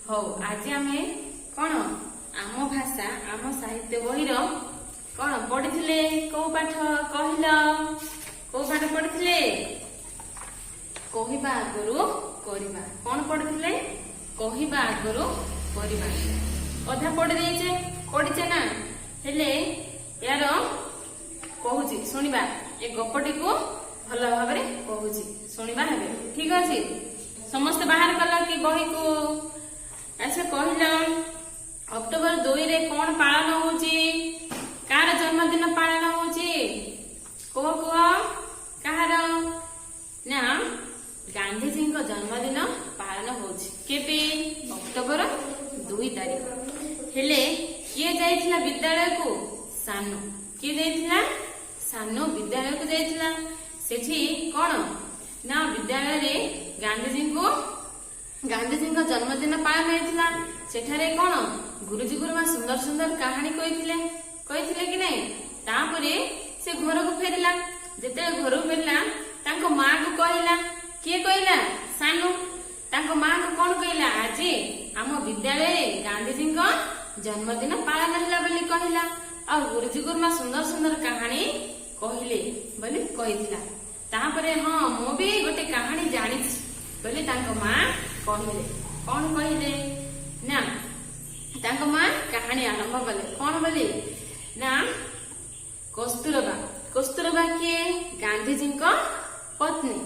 ହଉ, ଆଜି ଆମେ କଣ ଆମ ଭାଷା ଆମ ସାହିତ୍ୟ ବହିର କଣ ପଢିଥିଲେ? କୋଉ ପାଠ କହିଲ? କୋଉ ପାଠ ପଢିଥିଲେ? କହିବା ଆଗରୁ କରିବା। କଣ ପଢିଥିଲେ? କହିବା ଆଗରୁ କରିବା। ଅଧା ପଢି ଦେଇଛେ, ପଢିଛେ ନା? ହେଲେ ଏହାର କହୁଛି, ଶୁଣିବା। ଏ ଗପଟିକୁ ଭଲ ଭାବରେ କହୁଛି, ଶୁଣିବା ହେବେ। ଠିକ ଅଛି? ସମସ୍ତେ ବାହାର କଲ କି ବହିକୁ? ଆଚ୍ଛା, କହିଲ, ଅକ୍ଟୋବର 2ରେ କଣ ପାଳନ ହଉଛି? କାହାର ଜନ୍ମଦିନ ପାଳନ ହଉଛି? କୁହ, କୁହ, କାହାର? ନା, ଗାନ୍ଧିଜୀଙ୍କ ଜନ୍ମଦିନ ପାଳନ ହଉଛି। କେବେ? ଅକ୍ଟୋବର 2 ତାରିଖ। ହେଲେ କିଏ ଯାଇଥିଲା ବିଦ୍ୟାଳୟକୁ? ସାନୁ। କିଏ ଯାଇଥିଲା? ସାନୁ ବିଦ୍ୟାଳୟକୁ ଯାଇଥିଲା। ସେଠି କଣ ନା ବିଦ୍ୟାଳୟରେ ଗାନ୍ଧିଜୀଙ୍କ ଜନ୍ମଦିନ ପାଳନ ହେଇଥିଲା। ସେଠାରେ କଣ ଗୁରୁଜୀ ଗୁରୁମା ସୁନ୍ଦର ସୁନ୍ଦର କାହାଣୀ କହିଥିଲେ। କହିଥିଲେ କି ନାଇଁ? ତାପରେ ସେ ଘରକୁ ଫେରିଲା। ଯେତେବେଳେ ଘରକୁ ଫେରିଲା, ତାଙ୍କ ମାକୁ କହିଲା। କିଏ କହିଲା? ସାନୁ। ତାଙ୍କ ମାକୁ କଣ କହିଲା? ଆଜି ଆମ ବିଦ୍ୟାଳୟରେ ଗାନ୍ଧିଜୀଙ୍କ ଜନ୍ମଦିନ ପାଳନ ହେଲା ବୋଲି କହିଲା ଆଉ ଗୁରୁଜୀ ଗୁରୁମା ସୁନ୍ଦର ସୁନ୍ଦର କାହାଣୀ କହିଲେ ବୋଲି କହିଥିଲା। ତାପରେ "ହଁ, ମୁଁ ବି ଗୋଟେ କାହାଣୀ ଜାଣିଛି" ବୋଲି ତାଙ୍କ ମା କହିଲେ। କଣ କହିଲେ ନା, ତାଙ୍କ ମା କାହାଣୀ ଆରମ୍ଭ କଲେ। କଣ ବୋଲି ନା, କସ୍ତୁରବା। କସ୍ତୁରବା କିଏ? ଗାନ୍ଧିଜୀଙ୍କ ପତ୍ନୀ।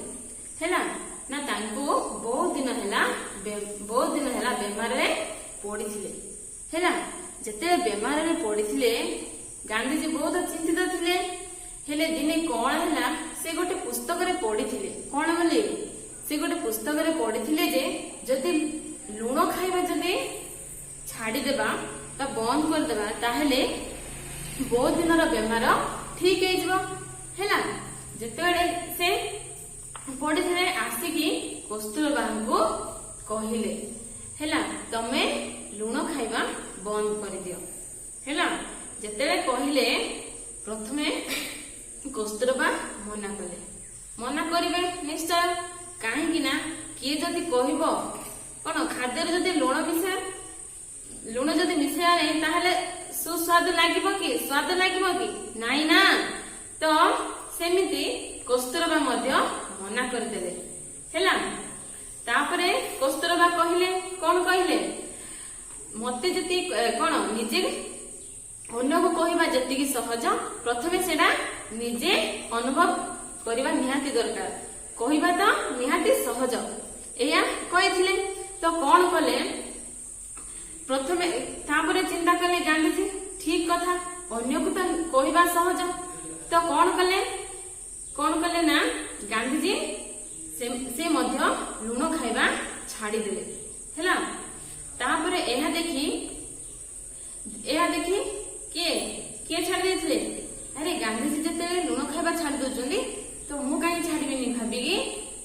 ହେଲା ନା, ତାଙ୍କୁ ବହୁତ ଦିନ ହେଲା ବେମାରରେ ପଡିଥିଲେ। ହେଲା, ଯେତେବେଳେ ବେମାରରେ ପଡିଥିଲେ, ଗାନ୍ଧିଜୀ ବହୁତ ଚିନ୍ତିତ ଥିଲେ। ହେଲେ ଦିନେ କଣ ହେଲା, ସେ ଗୋଟେ ପୁସ୍ତକରେ ପଢିଥିଲେ। କଣ ବୋଲି? ସେ ଗୋଟେ ପୁସ୍ତକରେ ପଢିଥିଲେ ଯେ ଯଦି ଲୁଣ ଖାଇବା ଯଦି ଛାଡିଦେବା ବା ବନ୍ଦ କରିଦେବା, ତାହେଲେ ବହୁତ ଦିନର ବେମାର ଠିକ ହେଇଯିବ। ହେଲା, ଯେତେବେଳେ ସେ ପଢିଥିଲେ, ଆସିକି କସ୍ତୁରବାଙ୍କୁ କହିଲେ, ହେଲା, ତମେ ଲୁଣ ଖାଇବା ବନ୍ଦ କରିଦିଅ। ହେଲା, ଯେତେବେଳେ କହିଲେ, ପ୍ରଥମେ କସ୍ତୁରବା ମନା କଲେ। ମନା କରିବେ ନିଶ୍ଚୟ। କାହିଁକି ନା କିଏ ଯଦି କହିବ କଣ, ଖାଦ୍ୟରେ ଯଦି ଲୁଣ ଯଦି ମିଶାଇବା ନାହିଁ, ତାହେଲେ ସୁସ୍ୱାଦୁ ଲାଗିବ କି? ସ୍ୱାଦ ଲାଗିବ କି? ନାଇଁ ନା। ତ ସେମିତି କସ୍ତୁରବା ମଧ୍ୟ ମନା କରିଦେଲେ। ହେଲା, ତାପରେ କସ୍ତୁରବା କହିଲେ, କଣ କହିଲେ? ମତେ ଯେତିକି କଣ, ନିଜେ ଅନ୍ୟକୁ କହିବା ଯେତିକି ସହଜ, ପ୍ରଥମେ ସେଟା ନିଜେ ଅନୁଭବ କରିବା ନିହାତି ଦରକାର। କହିବା ତ ନିହାତି ସହଜ, ଏଇଆ କହିଥିଲେ। ତ କଣ କଲେ ପ୍ରଥମେ? ତାପରେ ଚିନ୍ତା କଲେ ଗାନ୍ଧିଜୀ, ଠିକ କଥା, ଅନ୍ୟକୁ ତ କହିବା ସହଜ। ତ କଣ କଲେ? କଣ କଲେ ନା, ଗାନ୍ଧିଜୀ ସେ ମଧ୍ୟ ଲୁଣ ଖାଇବା ଛାଡିଦେଲେ। ହେଲା, ତାପରେ ଏହା ଦେଖି କିଏ କିଏ ଛାଡି ଦେଇଥିଲେ? ଆରେ, ଗାନ୍ଧିଜୀ ଯେତେବେଳେ ଲୁଣ ଖାଇବା ଛାଡି ଦଉଛନ୍ତି, ତ ମୁଁ କାହିଁ ଛାଡିବିନି ଭାବିକି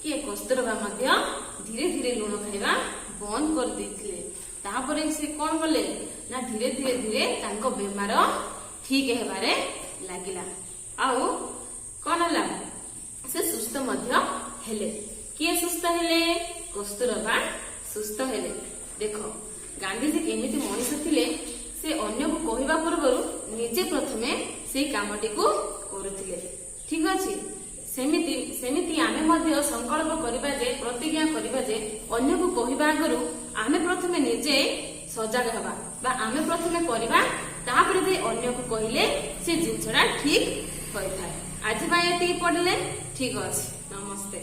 କିଏ? କସ୍ତୁରବା ମଧ୍ୟ ଧୀରେ ଧୀରେ ଲୁଣ ଖାଇବା ବନ୍ଦ କରିଦେଇଥିଲେ। ତାପରେ ସେ କଣ କଲେ ନା, ଧୀରେ ଧୀରେ ଧୀରେ ତାଙ୍କ ବେମାର ଠିକ ହେବାରେ ଲାଗିଲା। ଆଉ କଣ ହେଲା? ସେ ସୁସ୍ଥ ମଧ୍ୟ ହେଲେ। କିଏ ସୁସ୍ଥ ହେଲେ? କସ୍ତୁରବା ସୁସ୍ଥ ହେଲେ। ଦେଖ, ଗାନ୍ଧିଜୀ କେମିତି ମଣିଷ ଥିଲେ। ସେ ଅନ୍ୟକୁ କହିବା ପୂର୍ବରୁ ନିଜେ ପ୍ରଥମେ ସେଇ କାମଟିକୁ କରୁଥିଲେ। ଠିକ ଅଛି? ସେମିତି ସେମିତି ଆମେ ମଧ୍ୟ ସଂକଳ୍ପ କରିବା ଯେ, ପ୍ରତିଜ୍ଞା କରିବା ଯେ, ଅନ୍ୟକୁ କହିବା ଆଗରୁ ଆମେ ପ୍ରଥମେ ନିଜେ ସଜାଗ ହେବା ବା ଆମେ ପ୍ରଥମେ କରିବା। ତାପରେ ଯାଇ ଅନ୍ୟକୁ କହିଲେ ସେ ଜିନିଷଟା ଠିକ ହୋଇଥାଏ। ଆଜି ପାଇଁ ଏତିକି ପଢିଲେ। ଠିକ ଅଛି, ନମସ୍ତେ।